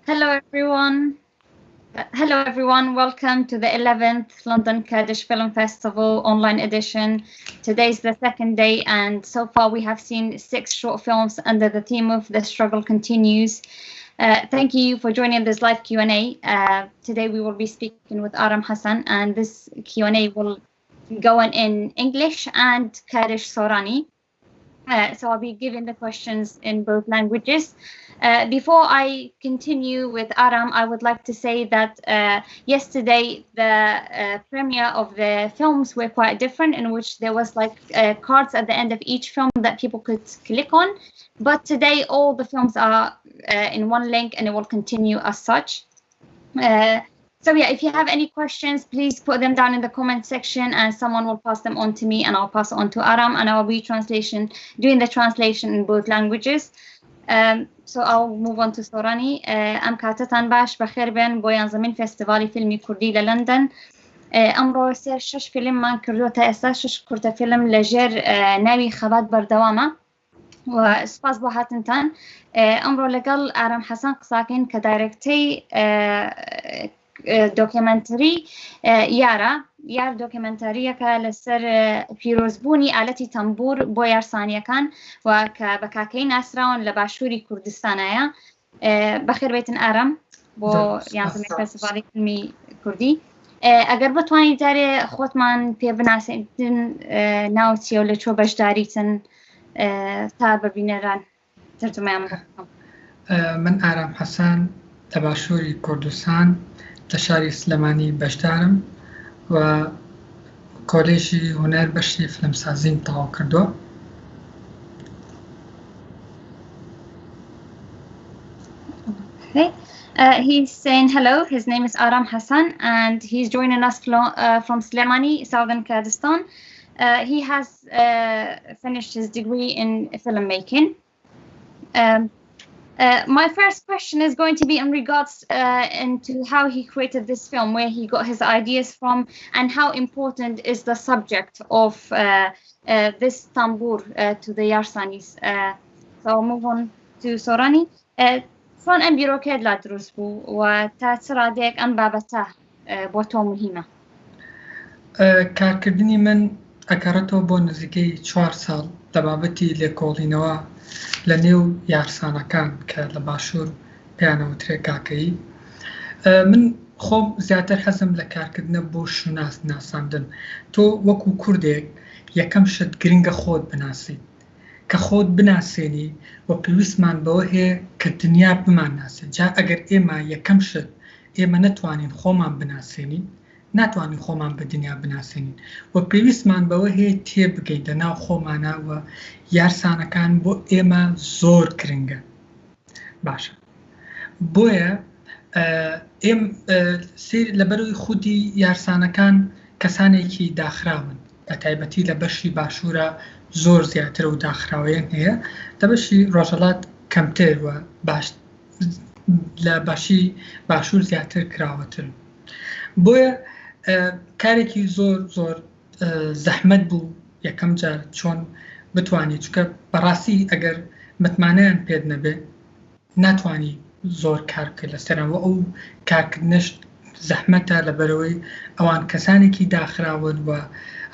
Hello, everyone. Hello, everyone. Welcome to the 11th London Kurdish Film Festival online edition. Today's the second day, and so far we have seen six short films under the theme of The Struggle Continues. Thank you for joining this live Q&A. Today we will be speaking with Aram Hassan, and this Q&A will go on in English and Kurdish Sorani. So I'll be giving the questions in both languages. Before I continue with Aram, I would like to say that yesterday the premiere of the films were quite different, in which there was like cards at the end of each film that people could click on. But today all the films are in one link and it will continue as such. So yeah, if you have any questions, please put them down in the comment section and someone will pass them on to me and I'll pass on to Aram and I'll be translation doing the translation in both languages. So I'll move on to Sorani. ئەم کاتەتان باش بەخێربێن بۆ یانزەمین فێستیڤالی فیلمی کوردی لە لەندەن. ئەمڕۆ سێ شەش فیلممان کردووە تا ئێستا شەش کورتە فیلم لەژێر ناوی خەبات بەردەوامە و سپاس بۆ هاتنتان. ئەمڕۆ لەگەڵ ئارام حەسەن قساکەین کە director ی documentary یارە یار دۆکیمنتاریەکە لەسەر پیرۆزبوونی ئالەتی تەمبور بۆ یارسانیەکان و کە بە کاکەی ناسراون لە باشووری کوردستانایە. بەخێر بێتن ئارام بۆ یانزەمین فێستیڤالی فیلمی کوردی. ئەگەر بتوانانی جارێ خۆتمان پێ بناسێنن ناو چیە و لە چۆ بەشداریتن تا بە بینەران تەرجومەیان بکەم. من ئارام حەسەن لە باشووری کوردستان لە شاری سلێمانی بەشدارم و کۆلێژی هونەر بەشی فیلمسازیم تەواو کردووە. Okay. He's saying hello. His name is Aram Hassan, and he's joining us from Slemani, southern Kurdistan. He has finished his degree in filmmaking. My first question is going to be in regards into how he created this film, where he got his ideas from, and how important is the subject of this tambur to the Yarsanis. So I'll move on to Sorani. چۆن ئەم بیرۆکەیەت لا دروست بوو و تا چ ڕادەیەک ئەم بابەتە بۆ تۆ مهمە؟ کارکردنی من ئەگەڕێتەوە بۆ نزیکەی چوار ساڵ لە بابەتی لێکۆڵینەوە لە نێو یارسانەکان کە لە باشوور پێیانەوترێ کاکەیی. من خۆم زیاتر حەزم لە کارکردنە بۆ شوناس ناساندن. تۆ وەکو کوردێک یەکەم شت گرنگە خۆت بناسیت. کە خۆت بناسێنی و پێویستمان بەوە هەیە کە دنیا بمانناسێت. جا ئەگەر ئێمە یەکەم شت ئێمە نەتوانین خۆمان بناسێنین ناتوانین خۆمان بە دنیا بناسێنین و پێویستمان بەوە هەیە تێبگەین لە ناو خۆمانە و یارسانەکان بۆ ئێمە زۆر گرنگە. باشە بۆیە ئێم سیر لەبەرەوەی خودی یارسانەکان کەسانێکی داخراون بە تایبەتی لە بەشی باشوورە زۆر زیاتر و داخراوەیان هەیە لە بەشی ڕۆژهەڵات کەمتر و باش لە بەشی باشوور زیاتر کراوەترن. بۆیە کارێکی زۆر زۆر زەحمەت بوو یەکەم جار چۆن بتانی چونکە بەڕاستی ئەگەر متمانەیان پێت نەبێ ناتوانی زۆر کار بکەیت لەسەران و ئەو کارکردنەش زەحمەتە لەبەرەوەی ئەوان کەسانێکی داخراون و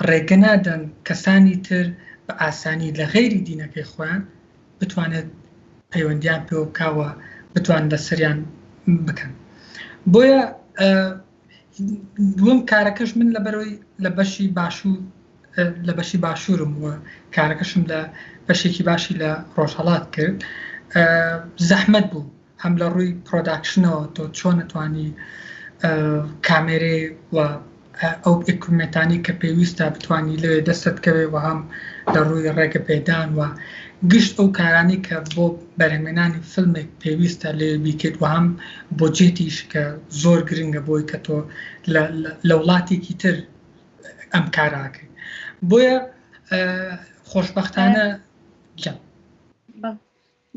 ڕێگە نادەن کەسانی تر بە ئاسانی لە غەیری دینەکەی خۆیان بتوانێت پەیوەندیان پێوە بکا و بتوان لەسەریان بکەن. بۆیە دووەم کارەکەش من لەبەرەوەی لە بەشی باشوور لە بەشی باشوورم و کارەکەشم لە بەشێکی باشی لە ڕۆژهەڵات کرد زەحمەت بوو هەم لە ڕووی production ەوە تۆ چۆن ئەتوانی کامێرێ و ئەو equipment انی کە پێویستە بتانی لەوێ دەستت کەوێ و هەم لە ڕووی ڕێگە پێدان و گشت ئەو کارانی کە بۆ بەرهەمێنانی فیلمێک پێویستە لێ بیکەیت و هەم budget یش کە زۆر گرنگە بۆی کە تۆ لە وڵاتێکی تر ئەم کاراکەی. بۆیە خۆشببختانە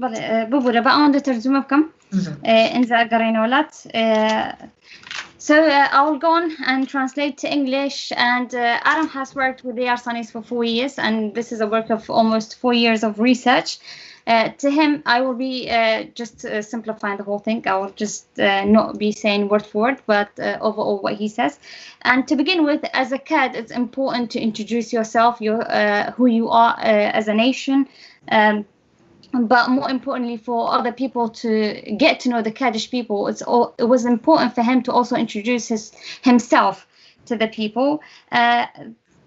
بەڵێ ببورە بە ئەوەندە تەرجومە بکەم ئینجا گەڕێنەوە لات. So I will go on and translate to English. And Aram has worked with the Yarsanis for 4 years, and this is a work of almost 4 years of research. To him, I will be just simplifying the whole thing. I will just not be saying word for word, but overall what he says. And to begin with, as a Kurd, it's important to introduce yourself, your who you are as a nation. But more importantly, for other people to get to know the Kurdish people, it was important for him to also introduce himself to the people.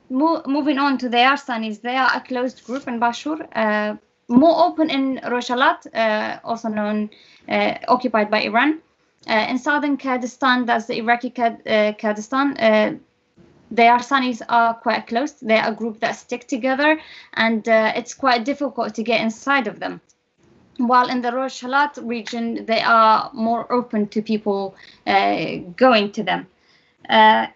Moving on to the Yarsanis, they are a closed group in Bashur, more open in Rojhelat, also known, occupied by Iran. In southern Kurdistan, that's the Iraqi Kurdistan, the Yarsanis are quite close. They are a group that stick together, and it's quite difficult to get inside of them. While in the Rojhelat region, they are more open to people going to them.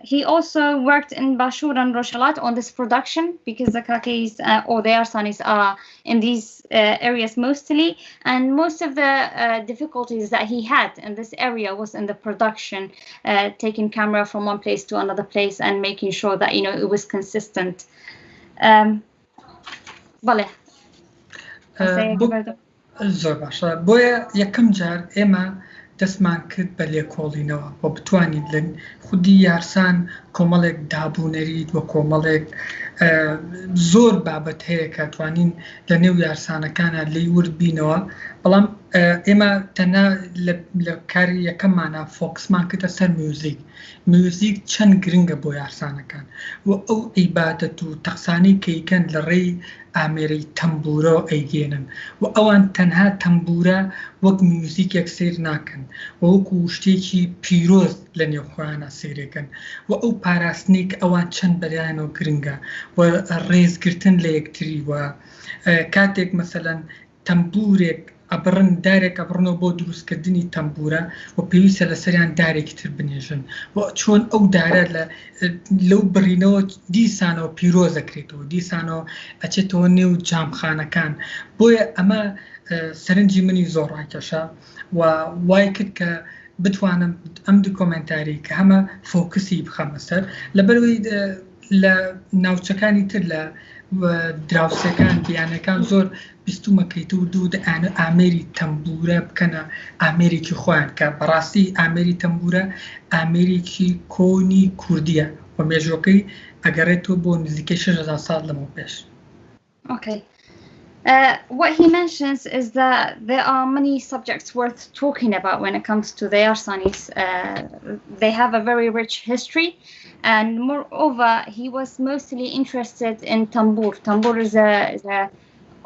He also worked in Bashur and Rojhelat on this production because the Kakais or the Yarsanis are in these areas mostly, and most of the difficulties that he had in this area was in the production, taking camera from one place to another place and making sure that it was consistent. بەڵێ. زۆر باشە. بۆیە یەکەم جار ئێمە دەستمان کرد بە لێکۆڵینەوە و بتوانین لە خودی یارسان کۆمەڵێک دابوونەریت و کۆمەڵێک زۆر بابەت هەیە کە توانین لە نێو یارسانەکانە لی ورد بینەوە، بەڵام ئێمە تەنها لە کاری یەکەممانە focus مان کردە سەر میوزیک. میوزیک چەند گرنگە بۆ یارسانەکان و ئەو عیبادەت و تەقسانی کەیکەن لە ڕێی ئامێرەی تەمبورەوە ئەیگەێنن و ئەوان تەنها تەمبورە وەک میوزیکێک سیر ناکەن و وەکو شتێکی پیرۆز لە نێوخۆیانە سیرێکن و ئەو پاراستنی کە ئەوان چەند بەلایانەوە گرنگە و ڕێزگرتن لە یەکتری و کاتێک مەسەلەن تەمبورێک ئەبڕن، دارێک ئەبڕنەوە بۆ دروستکردنی تەمبورە و پێویستە لەسەریان دارێکی تر بنێژن و چۆن ئەو دارە لە لەو بڕینەوە دیسانەوە پیرۆز دەکرێتەوە، دیسانەوە ئەچێتەوە نێو جامخانەکان. بۆیە ئەمە سەرنجی منی زۆر ڕاکێشا و وای کرد کە بتوانم ئەم documentary کە هەمە focus ی بخەمە سەر، لەبەرەوەی لە ناوچەکانی تر لە دراوسەکان بیانەکان زۆر بیستومە کەیت و دوو ئامێری تەمبورە بکەنە ئامێرێکی خۆیان، کە بەڕاستی ئامێری تەمبورە ئامێرێکی کۆنی کوردیە و مێژوەکەی ئەگەڕێتەوە بۆ نزیکەی 6000 ساڵ لەمەو پێش. Okay. What he mentions is that there are many subjects worth talking about when it comes to the Yarsanis. They have a very rich history, and moreover, he was mostly interested in tambur. Tambur is a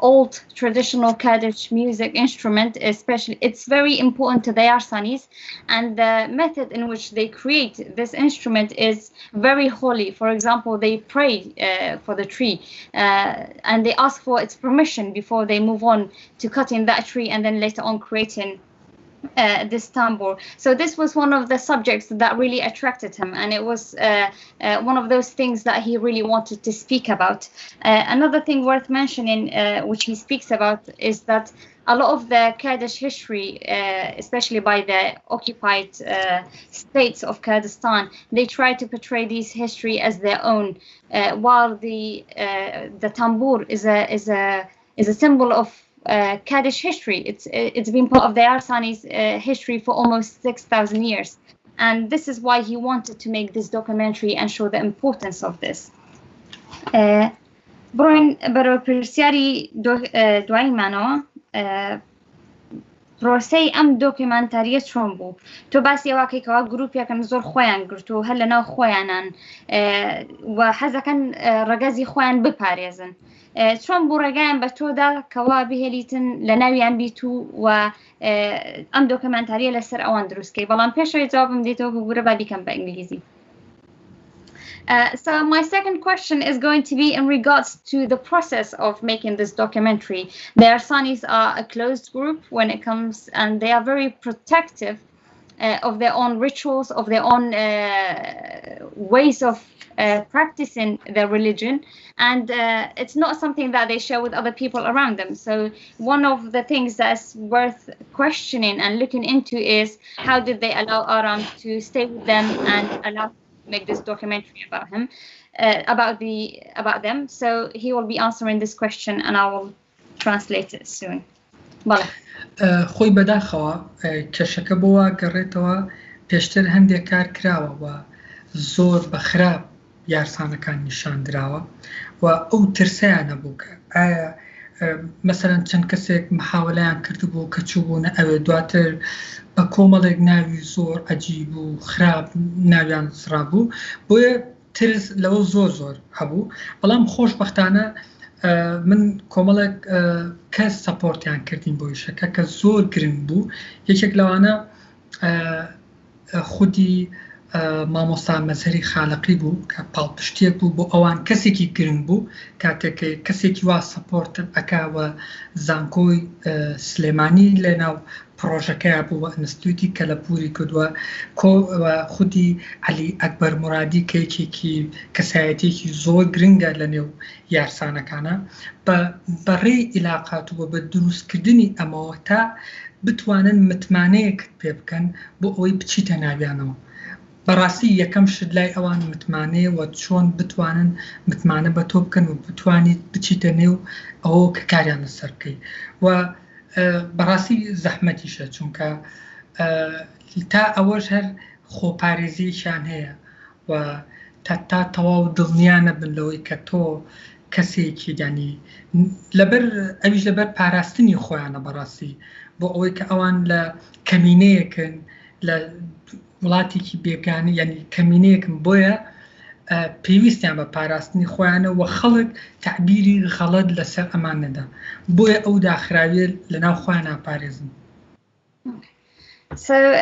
old traditional Kurdish music instrument, especially it's very important to the Yarsanis, and the method in which they create this instrument is very holy. For example, they pray for the tree and they ask for its permission before they move on to cutting that tree and then later on creating this tambour. So this was one of the subjects that really attracted him, and it was one of those things that he really wanted to speak about. Another thing worth mentioning, which he speaks about, is that a lot of the Kurdish history, especially by the occupied states of Kurdistan, they try to portray this history as their own, while the tambour is a symbol of Kurdish history. It's been part of the Yarsanis history for almost 6,000 years. And this is why he wanted to make this documentary and show the importance of this. بڕۆین بەرەو پرسیاری دواییمانەوە. پرۆسەی ئەم دۆکیومانتاریە چۆن بوو؟ تۆ باسی ئەوەکەی کەوا گروپێکن زۆر خۆیان گرت و هەر لە ناو خۆیانان و حەزەکەن ڕەگەزی خۆیان بپارێزن. چۆن بوو ڕێگایان بە تۆدا کەوا بهێلیتن لە ناویان بیت و ئەم دۆکیومانتاریە لەسەر ئەوان دروستکەی؟ بەڵام پێشەوەی جوابم دێتەوە ببوورە با بیکەم بە ئینگلیزی. So my second question is going to be in regards to the process of making this documentary. The Yarsanis are a closed group when it comes, and they are very protective of their own rituals, of their own ways of practicing their religion, and it's not something that they share with other people around them. So one of the things that's worth questioning and looking into is how did they allow Aram to stay with them and allow make this documentary about him, about them. So he will be answering this question, and I will translate it soon. بەڵێ. خۆی بەداخەوە کێشەکە بۆ وا گەڕێتەوە پێشتر هەندێک کار کراوە و زۆر بە خراپ یارسانەکان نیشان دراوە و ئەو ترسەیان هەبوو کە ئایا مەسەلەن چەند کەسێک محاوەلەیان کردبوو کە چووبوونە ئەوێ دواتر بە کۆمەڵێک ناوی زۆر عەجیب و خراپ ناویان سڕابوو بۆیە ترس لەوە زۆر زۆر هەبوو بەڵام خۆشبەختانە من کۆمەڵێک کەس سەپۆرتیان کردین بۆ ئیشەکە کە زۆر گرنگ بوو یەکێک لەوانە خودی مامۆستا مەزهەری خالەقی بوو کە پاڵپشتیەک بوو بۆ ئەوان کەسێکی گرنگ بوو کاتێک کەسێکی وا سەپۆرتت ئەکا و زانکۆی سلێمانی لەناو پڕۆژەکەیا بوو و ئەنستیتوتی کەلەپوری کردووە کۆ و خودی عەلی ئەکبەر مورادی کە یەکێکی کەسایەتیەکی زۆر گرنگە لە نێو یارسانەکانە بە بەڕێی ئیلاقات و بە دروستکردنی ئەمەوە تا بتوانن متمانەیەکت پێ بکەن بۆ ئەوەی بچیتە ناویانەوە. بەڕاستی یەکەم شت لای ئەوان متمانەیە و چۆن بتوانن متمانە بە تۆ بکەن و بتوانیت بچیتە نێو ئەوەوە کە کاریان لەسەر بکەی و بەڕاستی زەحمەتیشە چونکە تا ئەوەش هەر خۆپارێزییەکیان هەیە و تا تا تەواو دڵنیا نەبن لەوەی کە تۆ کەسێکی یانی لەبەر ئەویش لەبەر پاراستنی خۆیانە بەڕاستی بۆ ئەوەی کە ئەوان لە کەمینەیەکن لە وڵاتێکی بێگانە یعنی کەمینەیەکن بۆیە پێویستیان بە پاراستنی خۆیانە و خەڵک تعبیری غەڵەت لەسەر ئەمان نەدا بۆیە ئەو داخراویە لەناو خۆیان ناپارێزن. So,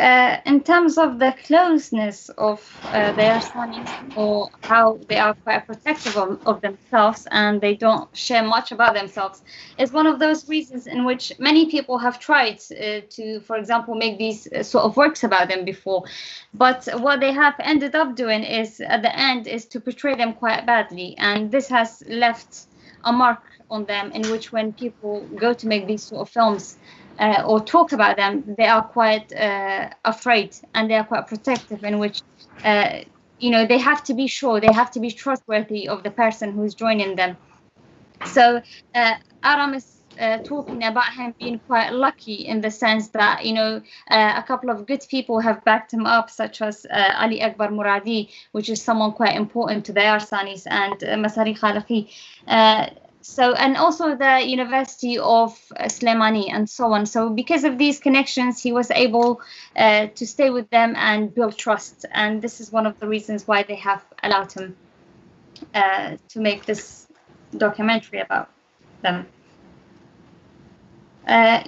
in terms of the closeness of the Yarsanis or how they are quite protective of, of themselves and they don't share much about themselves, is one of those reasons in which many people have tried to, for example, make these sort of works about them before. But what they have ended up doing is, at the end, is to portray them quite badly. And this has left a mark on them in which when people go to make these sort of films, uh, or talk about them, they are quite uh, afraid and they are quite protective in which, uh, you know, they have to be sure, they have to be trustworthy of the person who's joining them. So uh, Aram is uh, talking about him being quite lucky in the sense that, you know, uh, a couple of good people have backed him up, such as uh, Ali Akbar Muradi, which is someone quite important to the Yarsanis, and uh, Masari Khalaqi. Uh, so, and also the University of Slemani and so on. So because of these connections, he was able uh, to stay with them and build trust. And this is one of the reasons why they have allowed him uh, to make this documentary about them.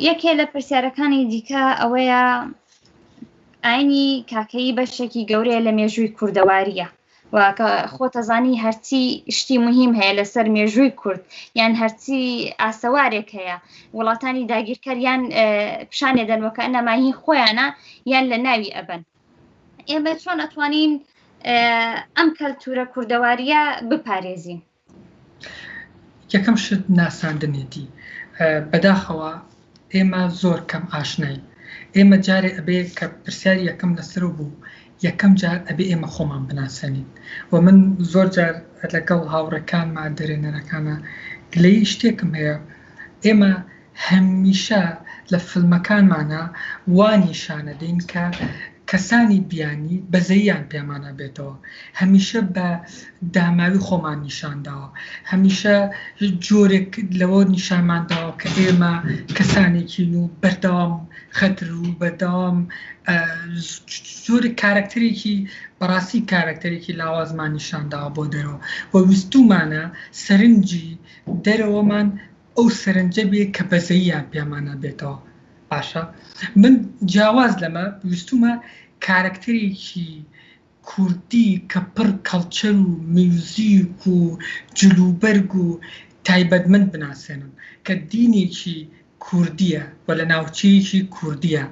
یەکێ لە پرسیارەکانی دیکە ئەوەیە ئاینی کاکەیی بەشێکی گەورەیە لە مێژووی کوردەواریە و کە خۆتەزانی هەرچی شتی مهم هەیە لەسەر مێژووی کورد یان هەرچی ئاسەوارێک هەیە وڵاتانی داگیرکەر یان پیشانێ دەن وەکە نەماهی خۆیانە یان لە ناوی ئەبەن ئێمە چۆن ئەتوانین ئەم کەلتورە کوردەواریە بپارێزین؟ یەکەم شت ناساندنێتی بەداخەوە ئێمە زۆر کەم ئاشناین ئێمە جارێ ئەبێ کە پرسیاری یەکەم لەسەرەوە بوو یەکەم جار ئەبێ ئێمە خۆمان بناسێنین و من زۆر جار لەگەڵ هاوڕێکانما دەرێنەرەکانە گلەیی شتێکم هەیە ئێمە هەمیشە لە فلمەکانمانا وا نیشانەدەین کە کەسانی بیانی بەزەییان پێمانا بێتەوە، هەمیشە بە داماوی خۆمان نیشان داوە، هەمیشە جۆرێک لەوە نیشانمان داوە کە ئێمە کەسانێکین و بەردەوام غەدر و بەردەوام جۆرێک کارەکتەرێکی بەڕاستی کارەکتەرێکی لاوازمان نیشان داوە بۆ دەرەوە و ویستومانە سەرنجی دەرەوەمان ئەو سەرنجە بێ کە بەزەییان پێمانە بێتەوە باشە من جیاواز لەمە ویستومە کارەکتەرێکی کوردی کە پڕ کەڵچەر و میوزیک و جلوبەرگ و تایبەتمەند بناسێنم کە دینێکی کوردیە و لە ناوچەیەکی کوردیە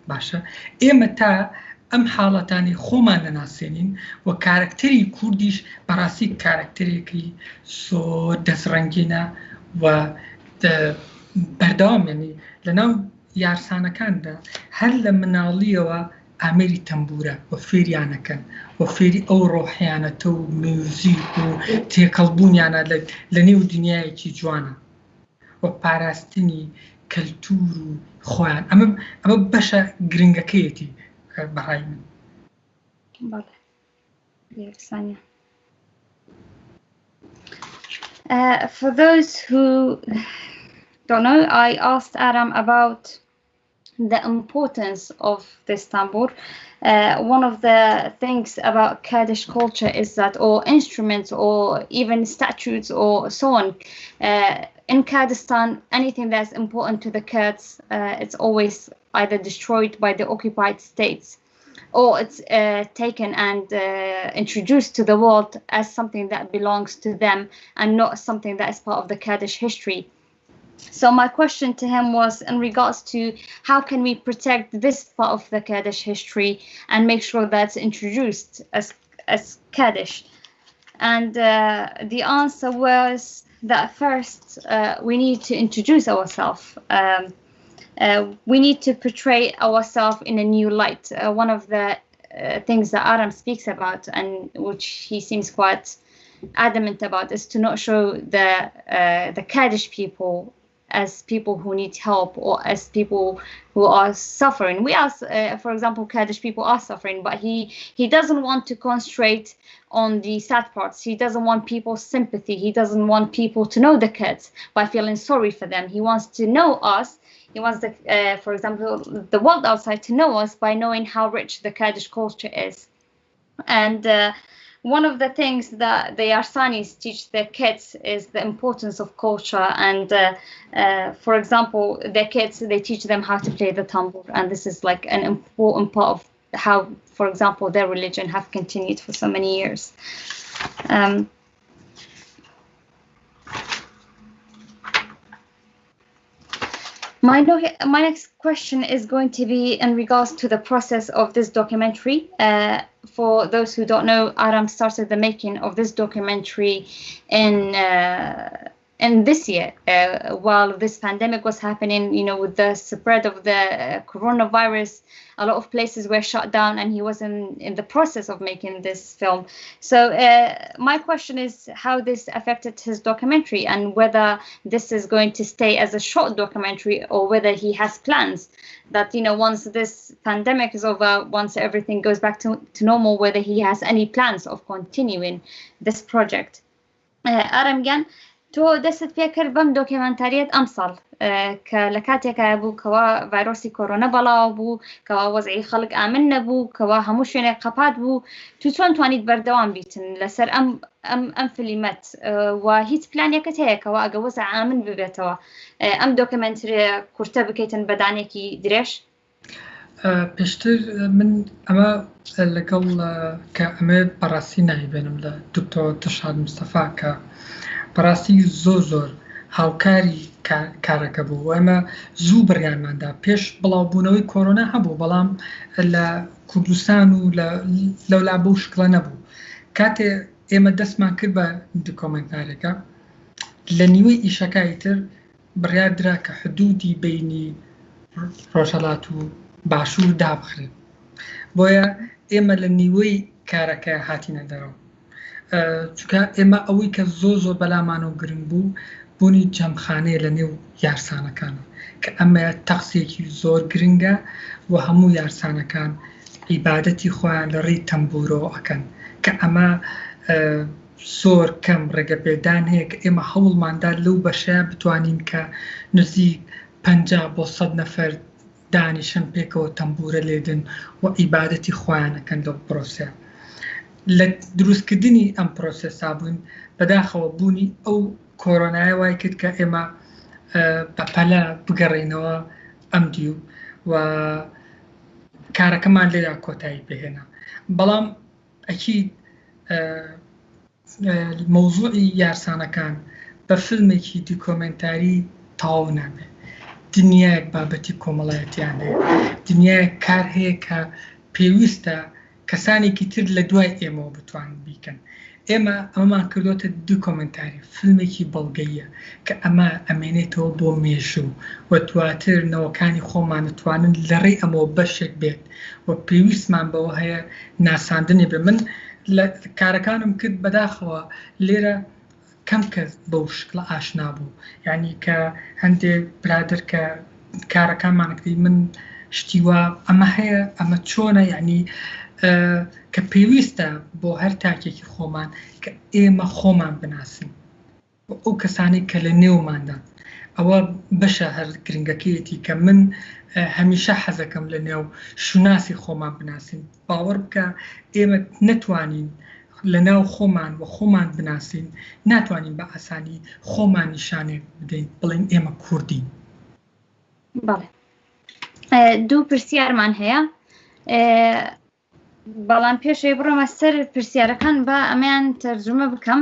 باشە ئێمە تا ئەم حاڵەتانەی خۆمان نەناسێنین و کارەکتەری کوردیش بەڕاستی کارەکتەرێکی زۆر دەستڕەنگینە و بەردەوام یعنی لەناو یارسانەکاندا هەر لە مناڵیەوە ئامێری تەمبورە و فێریانەکەن و فێری ئەو ڕۆحیانەتە و میوزیک و تێکەڵبوونیانە لە نێو دنیایەکی جوانە و پاراستنی کەلتور و خۆیان ئەمە ئەمە بەشە گرنگەکەیەتی بەڕای من. بەڵێ یەکسانە. For those who don't know, I asked Aram about the importance of this tambour. One of the things about Kurdish culture is that all instruments or even statutes or so on, in Kurdistan, anything that's important to the Kurds, it's always either destroyed by the occupied states or it's taken and introduced to the world as something that belongs to them and not something that is part of the Kurdish history. So my question to him was in regards to how can we protect this part of the Kurdish history and make sure that's introduced as Kurdish. And the answer was that first we need to introduce ourselves. We need to portray ourselves in a new light. One of the things that Aram speaks about, and which he seems quite adamant about, is to not show the Kurdish people as people who need help or as people who are suffering. We are, for example, Kurdish people are suffering, but he doesn't want to concentrate on the sad parts. He doesn't want people's sympathy. He doesn't want people to know the Kurds by feeling sorry for them. He wants to know us. He wants, for example, the world outside to know us by knowing how rich the Kurdish culture is. And one of the things that the Yarsanis teach their kids is the importance of culture. And for example, their kids, they teach them how to play the tambour. And this is an important part of how, for example, their religion have continued for so many years. My next question is going to be in regards to the process of this documentary. For those who don't know, Aram started the making of this documentary in this year, while this pandemic was happening, with the spread of the coronavirus, a lot of places were shut down, and he was in the process of making this film. So my question is how this affected his documentary and whether this is going to stay as a short documentary or whether he has plans that, once this pandemic is over, once everything goes back to normal, whether he has any plans of continuing this project. Aram گیان، تۆ دەستت پێکرد بەم دۆکیومێنتاریەت ئەمساڵ کە لە کاتێکا بوو کەوا ڤایرۆسی کۆرۆنا بەڵاو بوو، کەوا وەزعی خەڵک ئامن نەبوو، کەوا هەموو شوێنێک قەپات بوو، تو چۆن توانیت بەردەوام بیتن لەسەر ئەم فیلمەت و هیچ پلانێکت هەیە کەوا ئەگە وەزع ئامن ببێتەوە ئەم دۆکیومێنتریە کورتە بکەیتن بەدانێکی درێژ؟ پێشتر من ئەمە لەگەڵ کە ئەمە بەڕاستی نایبێنم لە دکتۆر دڵشاد مستەفا کە بەڕاستی زۆر زۆر هاوکاری کارەکە بوو. ئێمە زوو بڕیارماندا پێش بڵاوبوونەوەی کۆرۆنا هەبوو، بەڵام لە کوردستان و لەولا بەو شکڵە نەبوو. کاتێ ئێمە دەستمان کرد بە دۆکۆمێنتارێکە، لە نیوەی ئیشەکای تر بڕیار درا کە حدودی بینی ڕۆژهەڵات و باشوور دابخرێت. بۆیە ئێمە لە نیوەی کارەکە هاتینە دەرەوە، چونکە ئێمە ئەوەی کە زۆر زۆر بەلامانەوە گرنگ بوو بوونی جەمخانەیە لە نێو یارسانەکان، کە ئەمە تەقسێکی زۆر گرنگە و هەموو یارسانەکان عیبادەتی خۆیان لە ڕێی تەمبورەوە ئەکەن، کە ئەمە زۆر کەم ڕێگەپێدان هەیە کە ئێمە هەوڵماندا لەو بەشەیە بتوانین کە نزیک 50 بۆ 100 نەفەر دانیشن پێکەوە تەمبورە لێدن و عیبادەتی خۆیانەکەن لەو پرۆسەیە. لە دروستکردنی ئەم پرۆسێسا بووین، بەداخەوە بوونی ئەو کۆرۆنایە وای کرد کە ئێمە بەپەلە بگەڕێینەوە ئەم دیو و کارەکەمان لێرا کۆتایی پێهێنا. بەڵام ئەکید مەوزوعی یارسانەکان بە فیلمێکی دیکۆمێنتاری تەواو نابێت. دنیایەک بابەتی کۆمەڵایەتیان هەیە، دنیایەک کار هەیە کە پێویستە کەسانێکی تر لە دوای ئێمەوە بتوانن بیکەن. ئێمە ئەمەمان کردوتە دیکۆمێنتاری، فیلمێکی بەڵگەیە کە ئەمە ئەمێنێتەوە بۆ مێژوو و دواتر نەوەکانی خۆمان دەتوانن لە ڕێی ئەمەوە بەشێک بێت و پێویستمان بەوە هەیە ناساندنی بێ. من لە کارەکانم کرد بەداخەوە لێرە کەم کەس بەو شکڵە ئاشنا بوو یعنی کە هەندێک برادر کە کارەکانمان کردی من شتی وا ئەمە هەیە ئەمە چۆنە یعنی کە پێویستە بۆ هەر تاکێکی خۆمان کە ئێمە خۆمان بناسین و ئەو کەسانەی کە لە نێوماندان ئەوە بەشە هەر گرنگەکەیەتی کە من هەمیشە حەزەکەم لە نێو شوناسی خۆمان بناسین باوەڕ بکە ئێمە نەتوانین لە ناو خۆمان و خۆمان بناسین ناتوانین بە ئاسانی خۆمان نیشانێک بدەین بڵێن ئێمە کوردین. بەڵێ دوو پرسیارمان هەیە بەڵام پێشەوەی بڕۆمە سەر پرسیارەکان با ئەمەیان تەرجومە بکەم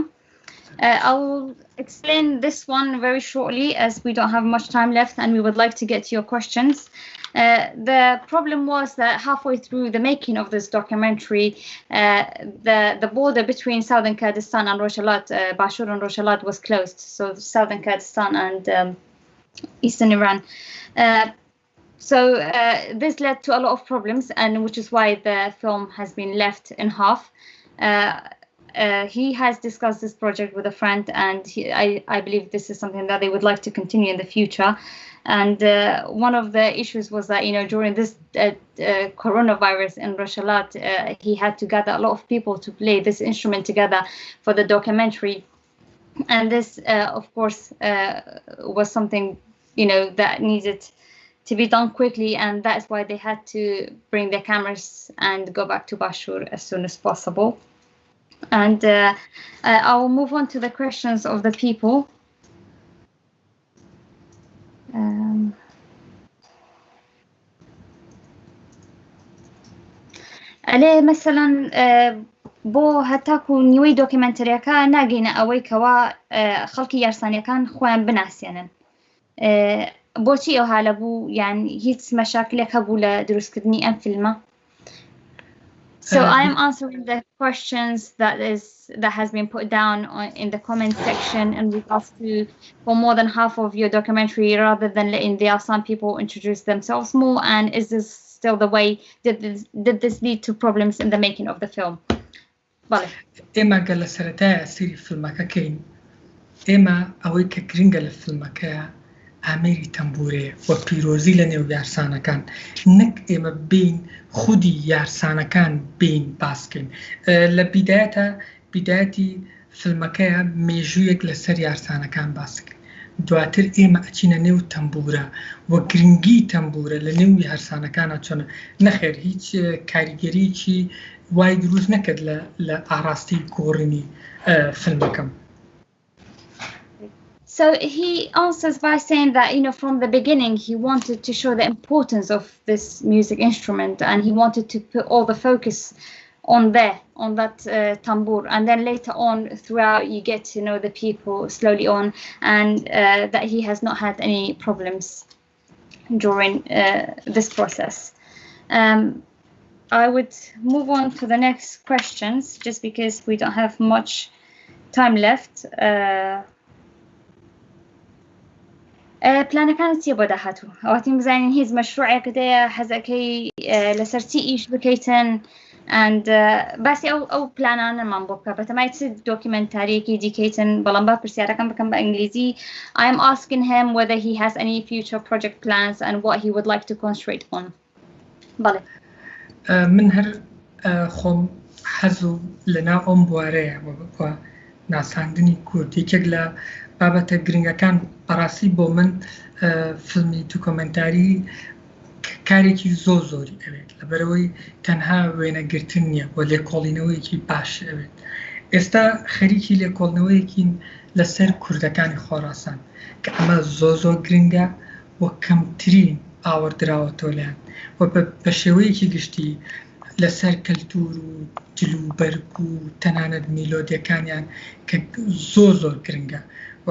I'll explain this one very shortly as we don't have much time left and we would like to get to your questions. Uh, the problem was that halfway through the making of this documentary, uh, the, the border between southern Kurdistan and Rojhelat, uh, Bashur and Rojhelat was closed. So southern Kurdistan and um, eastern Iran. Uh, so uh, this led to a lot of problems, and which is why the film has been left in half. Uh, uh, he has discussed this project with a friend, and he, I, I believe this is something that they would like to continue in the future. And uh, one of the issues was that, you know, during this uh, uh, coronavirus in Rojhelat, uh, he had to gather a lot of people to play this instrument together for the documentary. And this, uh, of course, uh, was something, you know, that needed to be done quickly, and that's why they had to bring their cameras and go back to Bashur as soon as possible. And uh, uh, I will move on to the questions of the people. Um, ئەلێ مەسەلەن بۆ هەتاکو نیوەی دۆکیمەنتەریەکە ناگەینە ئەوەی کەوا خەڵکی یارسانیەکان خۆیان بناسیێنن بۆچی ئەو هالە بوو یان هیچ مەشاکلێک هەبوو لە دروستکردنی ئەم فیلمە So I am answering the questions that is that has been put down on, in the comment section in regards to for more than half of your documentary rather than letting the Yarsan people introduce themselves more and is this still the way did this did this lead to problems in the making of the film بەڵێ. ئێمە گەر لە سەرەتایە سەیری فیلمەکە کەین ئێمە ئەوەی کە گرنگە لە فیلمەکەیا ئامێری تەمبورەیە و پیرۆزی لە نێو یارسانەکان نەک ئێمە بێین خودی یارسانەکان بێین باس کەین لە بیدایەتە بیدایەتی فیلمەکەیا مێژوویەک لەسەر یارسانەکان باس کرد دواتر ئێمە ئەچینە نێو تەمبورە و گرنگی تەمبورە لە نێو یارسانەکانا چۆنە نەخێر هیچ کاریگەریەکی وای دروست نەکرد لە لە ئاراستەی گۆڕینی فیلمەکەم. So he answers by saying that, you know, from the beginning, he wanted to show the importance of this music instrument and he wanted to put all the focus on there, on that uh, tambour. And then later on, throughout, you get to know the people slowly on and uh, that he has not had any problems during uh, this process. Um, I would move on to the next questions just because we don't have much time left. Uh, پلانەکانت چییە بۆ داهاتوو؟ ئەواتین بزانین هیچ مەشروعێکت هەیە حەزەکەی لەسەر چی ئیش بکەیتن and باسی ئەو ئەو پلانانەمان بۆ بکە بەتەمای چ دۆکیمنتاریەکی دیکەیتن بەڵام با پرسیارەکەم بکەم بە ئینگلیزی I am asking him whether he has any future project plans and what he would like to concentrate on بەڵێ من هەر خۆم حەز و لەناو ئەم بوارەیە و ناساندنی کورد یەکێک لە بابەتە گرنگەکان بەڕاستی بۆ من فیلمی دوکۆمنتاری کارێکی زۆر زۆری ئەوێت لەبەرەوەی تەنها وێنەگرتن نییە و لێکۆڵینەوەیەکی باش ئەوێت ئێستا خەریکی لێکۆڵنەوەیەکین لەسەر کوردەکانی خۆراسان کە ئەمە زۆر زۆر گرنگە و کەمترین ئاوڕدراوەتەوە لێیان و بە شێوەیەکی گشتی لەسەر کەلتور و جل و بەرگ و تەنانەت میلۆدیەکانیان کە زۆر زۆر گرنگە و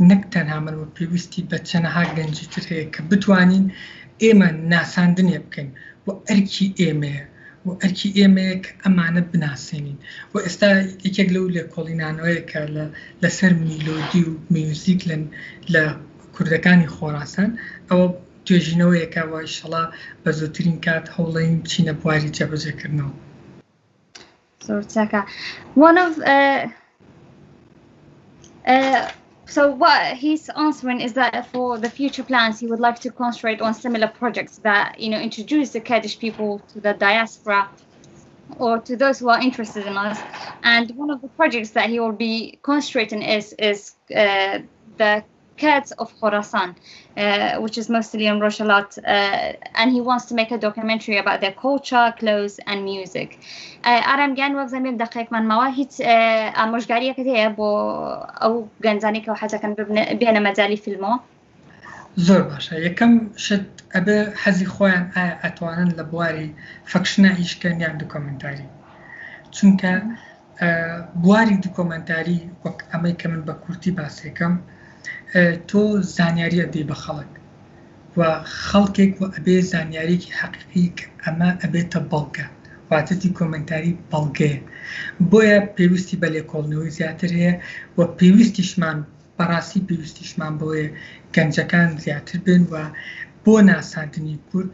نەک تەنها من و پێویستی بە چەنەها گەنجی تر هەیە کە بتوانین ئێمە ناساندنێ بکەین و ئەرکی ئێمەیە و ئەرکی ئێمەیە کە ئەمانە بناسێنین و ئێستا یەکێک لەو لێکۆڵینانەوەیە کە لە لەسەر میلۆدی و میوزیک لە لە کوردەکانی خۆراسان ئەوە توێژینەوەیەکە و ئیشەڵا بە زووترین کات هەوڵەین بچینە بواری جێبەجێکردنەوە. زۆر چاکە. One of uh... So what he's answering is that for the future plans, he would like to concentrate on similar projects that you know introduce the Kurdish people to the diaspora or to those who are interested in us. And one of the projects that he will be concentrating is is uh, the Kurds of Khorasan, uh, which is mostly in Rojhelat, uh, and he wants to make a documentary about their culture, clothes, and music. ئارام گیان وەک دەقێکمان ماوە هیچ ئامۆژگاریەکەت هەیە بۆ ئەو گەنجانی کە حەزەکەن بێنە مەجای فیلمەوە؟ زۆر باشە یەکەم شت ئەبێ حەزی خۆیان ئایا ئەتوانن لە بواری fiction ە ئیشکەن یان دوکۆمنتاری چونکە بواری دوکۆمنتاری وەک ئەمەی کە من بە کورتی باسێکم تۆ زانیاری ئەدەی بە خەڵک و خەڵکێک و ئەبێ زانیاریکی حەقیقی کە ئەمە ئەبێتە بەڵگە واتە دیکۆمنتاری بەڵگەیە بۆیە پێویستی بە لێکۆڵنەوەی زیاتر هەیە و پێویستیشمان بەڕاستی پێویستیشمان بۆیە گەنجەکان زیاتر بن و بۆ ناساندنی کورد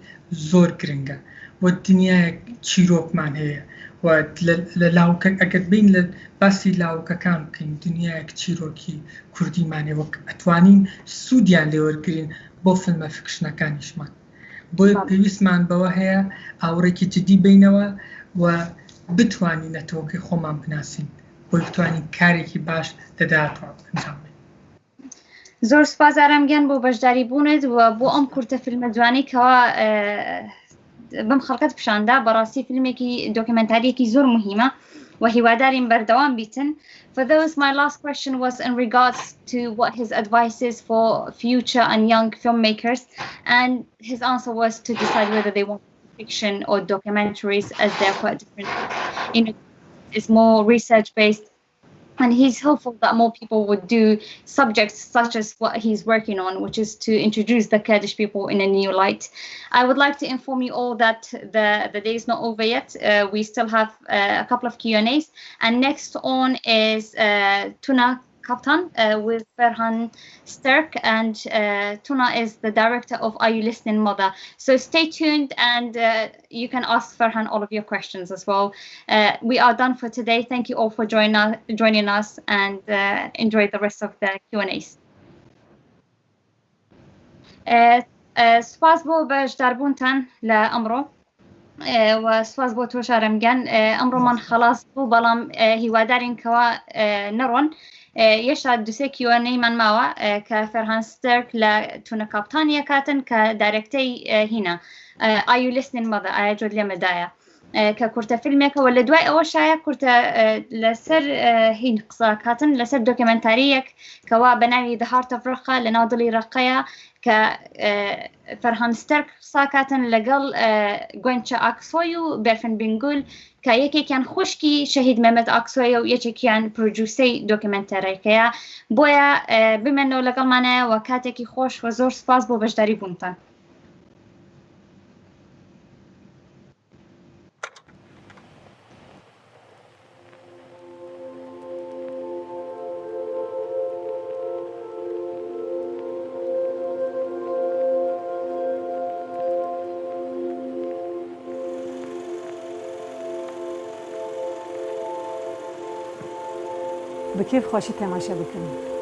زۆر گرنگە و دنیایەک چیرۆکمان هەیە و لە لاوکە ئەگەر بین لە باسی لاوکەکان بکەین دنیایەک چیرۆکی کوردیمان هەیە وەک ئەتوانین سوودیان لێوەرگین بۆ فیلمە fiction ەکانیشمان بۆیە پێویستمان بەوە هەیە ئاوڕێکی جدی بینەوە و بتوانین نەتەوەکەی خۆمان بناسین بۆی بتوانین کارێکی باش لە داهاتوە ئەنجام بدەین. زۆر سپاس ئارام گیان بۆ بەشداری بوونت و بۆ ئەم کورتە فیلمە جوانی کەوا بەم خەڵکەت پیشاندا بەڕاستی فیلمێکی دۆکیومنتاریەکی زۆر مهمە و هیوادارین بەردەوام بیتن For those, my last question was in regards to what his advice is for future and young filmmakers. And his answer was to decide whether they want fiction or documentaries as they're quite different. You know, it's more research based and he's hopeful that more people would do subjects such as what he's working on, which is to introduce the Kurdish people in a new light. I would like to inform you all that the, the day is not over yet. Uh, we still have uh, a couple of Q&As. And next on is uh, Tuna Kaptan uh, with Ferhan Sterk, and uh, Tuna is the director of Are You Listening Mother? So stay tuned and uh, you can ask Ferhan all of your questions as well. Uh, we are done for today. Thank you all for join us, joining us and uh, enjoy the rest of the Q&As. سپاس بۆ بەشداربوونتان لە ئەمڕۆ و سپاس بۆ تۆش ئارام گیان ئەمڕۆمان خەڵاس بوو بەڵام هیوادارین کەوا نەڕۆن یەشتا دوسێ Q&A مان ماوە کە فەرهان ستەرک لە تونە کاپتانیە کاتن کە director ی هینا Are You Listening Mother ئایا جۆت لێمەدایە کە کورتە فیلمێکەوە لە دوای ئەوە شایە کورتە لەسەر هین قسە کاتن لەسەر دۆکیومنتاریەک کەوا بە ناوی The Heart of Raqqa لە ناو دڵی ڕقەیە کە فەرهان ستەرک قساکاتن لەگەڵ گۆنچە ئاکسۆی و بێرفن بینگول کە یەکێکیان خوشکی شەهید مەمەد ئاکسۆیە و یەکێکیان producer ی دۆکیومنتەرەکەیە بۆیە بمێنەوە لەگەڵمانایە و کاتێکی خۆش و زۆر سپاس بۆ بەشداری بوونتان. Bi kêf xweşî temaşe bikin.